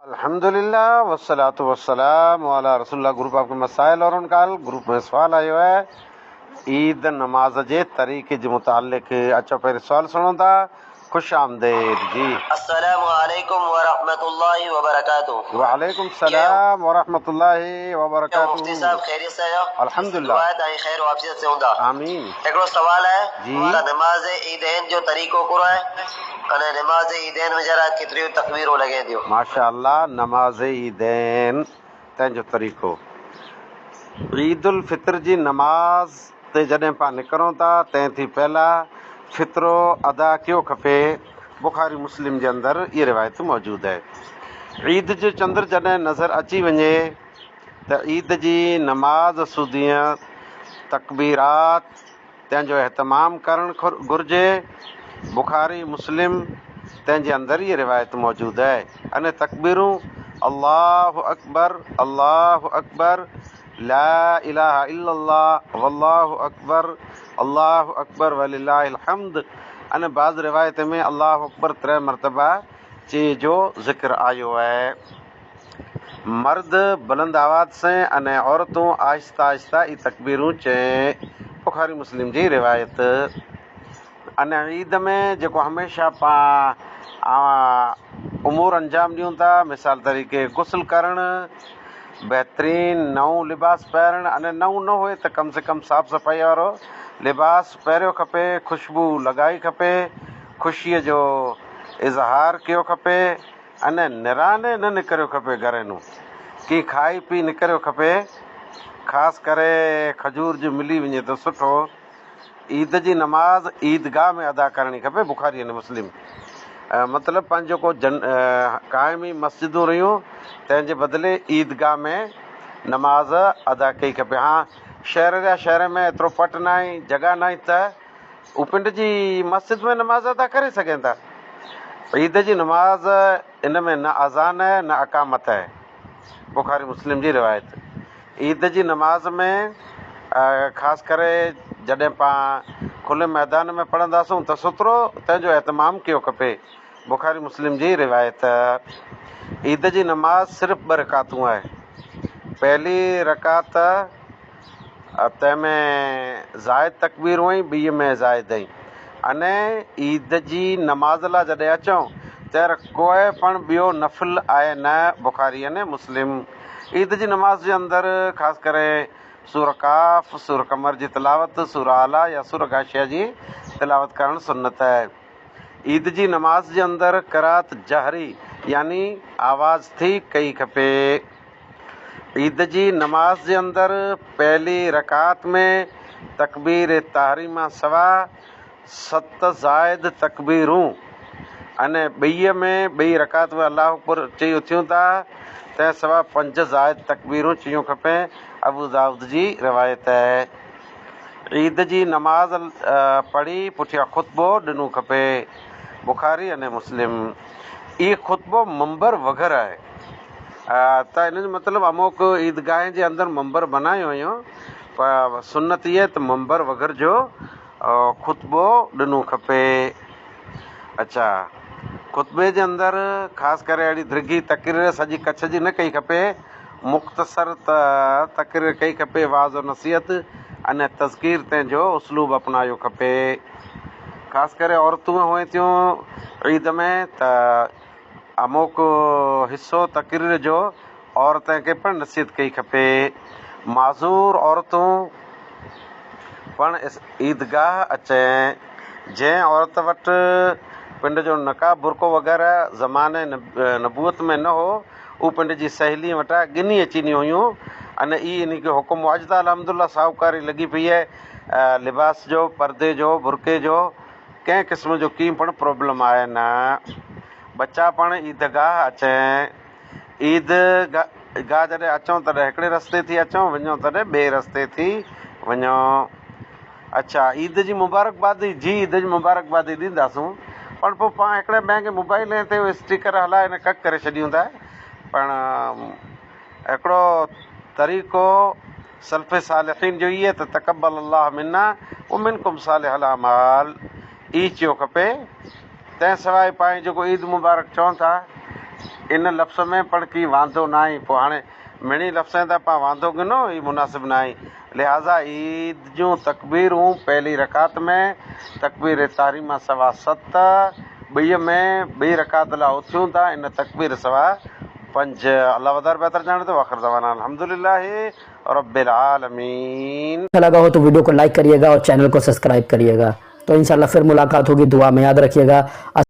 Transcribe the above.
الحمدلله والصلوة والسلام علي رسول الله گروپ آپ ڪي مسائل اور ان کا حل گروپ ۾ سوال آيو آهي عيد نماز جي طريقي جي متعلق اچو پهرين سوال سڻون ٿا خوش آمديد جي. السلام عليڪم ورحمة الله وبرڪاته. وعليڪم السلام ورحمة الله ڪيو مفتي وبرڪاته صاحب خيريت سان آهيو؟ الحمدلله. دعا آهي ته اوهين خير و عافيت سين هوندا. آمين. هڪڙو سوال آهي جي. ته نماز عيدين جو طريقو ڪهڙو آهي اني نماز عيدين ۾ ذرا ڪيتريون تڪبيرون لڳين ٿيون. ماشاء الله نماز عيدين تنهن جو طريقو عيد الفطر جي نماز تي جڏهن پان نڪرون ٿا تنهن ٿي پهلا فطرو ادا ڪيو کپي بخاري مسلم جي اندر اهي روايت موجود آهي عيد جو چندر جڏهن نظر اچي وڃي ته عيد جي نماز سوديء تڪبيرات تنهن جو اهتمام ڪرڻ گهرجي، بخاري، مسلم، تنهن جي اندر هيء روايت موجود آهي، اني تڪبيرون، الله اڪبر، الله اڪبر، لا اله الا الله، والله اڪبر، الله اڪبر ولله الحمد، اني بعض روايت ۾ الله اڪبر تري مرتبه چي جو ذڪر آيو آهي. مرد بلند آواز سين اني عورتون آهسته آهسته اي تڪبيرون چين، بخاري مسلم جي روايت. اني عيد ۾ جيڪو هميشه پان امور انجام ڏيون ٿا مثال طريقي غسل ڪرڻ، بهترين نئون لباس پهرڻ اني نئون نه هئي ته ڪم سي ڪم صاف صفائي وارو لباس پهريو کپي، خوشبو لڳائي کپي، خوشيء جو اظهار ڪيو کپي. اني نراني نه نڪريو کپي گهرينو ڪي کائي پي نڪريو کپي خاص ڪري کجور جي ملي وڃي ته سٺو عيد جي نماز عيدگاهه ۾ ادا ڪرڻي کپي بخاري ۽ مسلم مطلب پنهنجو ڪو جن قائمي مسجدون رهيون تنهن جي بدلي عيدگاهه ۾ نماز ادا ڪئي کپي ها شهر جا شهر ۾ ايترو پٽ ناهي جڳهه ناهي ته هو پنڊ جي مسجد ۾ نماز ادا ڪري سگهن ٿا. عيد جي نماز ان ۾ نه اذان آهي نه اقامت آهي. بخاري مسلم جي روايت. عيد جي نماز ۾ خاص ڪري جڏهن پان کلي ميدان ۾ پڙهنداسون ته سترو تنهن جو اهتمام ڪيو کپي. بخاري مسلم جي روايت. عيد جي نماز صرف ٻه رڪعتون آهي. پهلي رڪعت تنهن ۾ زائد تڪبيرون ۽ ٻيء ۾ زائد ۽ اني عيد جي نماز لاء جڏهن اچون تير ڪوئي پڻ ٻيو نفل آهي نه بخاري اني مسلم عيد جي نماز جي اندر خاص ڪري سورة قاف، سورة قمر جي تلاوت، سورة اعليٰ يا سورة غاشيه جي تلاوت ڪرڻ سنت آهي. عيد جي نماز جي اندر قرات جهري يعني آواز ٿي ڪئي کپي. عيد جي نماز جي اندر پهلي رڪعت ۾ تڪبير تحريمه سوا ست زائد تڪبيرون ۽ ٻئي ۾ ٻئي رڪعت ۾ الله اڪبر چئي اٿيون ٿا تنهن سوا پنج زائد تڪبيرون چيون کپين ابو دائود جي روايت آهي. عيد جي نماز پڙهي پٺيان خطبو ڏنو کپي بخاري ۽ مسلم. اهي خطبو منبر وغيره آهي ته ان جو مطلب اموڪ عيدگاهن جي اندر منبر بنايو ويو پر سنت اها ته منبر وغيره جو خطبو ڏنو کپي. اڇا خطبي جي اندر خاص ڪري اهڙي ڊگهي تقرير سڄي ڪڇ جي نه ڪئي کپي، مختصر تقرير ڪئي کپي، وعظ و نصيحت ۽ تذڪير تنهن جو اسلوب اپنايو کپي. خاص ڪري عورتون هئين ٿيون عيد ۾ ته اموڪ حصو تقرير جو عورتن کي پڻ نصيحت ڪئي کپي. معذور عورتون پڻ عيدگاهه اچين. جنهن عورت وٽ پنڊ جو نقاب برقعو وغيره زماني نبوت ۾ نه هو، هو پنڊ جي سهيلين وٽان ڳنهي اچينديون هيون ان ئي انهي کي حڪم هو. اڄ ته الحمدلله ساهوڪاري لڳي پئي آهي. لباس جو، پردي جو، برقعي جو ڪنهن قسم جو ڪي پڻ پرابلم آهي نه. ٻچا پڻ عيدگاهه اچين. عيد گاهه جڏهن اچون تڏهن هڪڙي رستي ٿي اچون، وڃون تڏهن ٻئي رستي ٿي وڃون. اڇا عيد جي مبارڪبادي، جي عيد جي مبارڪبادي ڏينداسون پڻ پوء پاڻ هڪڙي ٻئي کي موبائل تي اسٽيڪر هلائي ان ڪڪ ڪري ڇڏيون ٿا پڻ هڪڙو طريقو سلف صالحين جو اهي ته تقبل الله منا ومنڪم صالح الاعمال ئي چيو کپي. تنهن سواء پائين جيڪو عيد مبارڪ چون ٿا ان لفظ ۾ پڻ ڪي وانڌو ناهي. پوء هاڻي مڙني لفظين تان پان وانڌو گنو هي مناسب ناهي. لهٰذا عيد جون تڪبيرون پهلي رڪعت ۾ تڪبير تحريمه سوا ست، ٻئي ۾ ٻئي رڪعت لاء اٿيون ٿا ان تڪبير سوا پنج. الله وڌار بهتر ڄاڻي ٿو. واخر دعوانا الحمدلله رب العالمين. اچھا لگا ھو تو ويڊيو کو لائيڪ ڪريي گا اور چينل کو سبسڪرائب ڪريي گا تو انشاءالله پھر ملاقات ھوگي دعا مين ياد رکيي گا.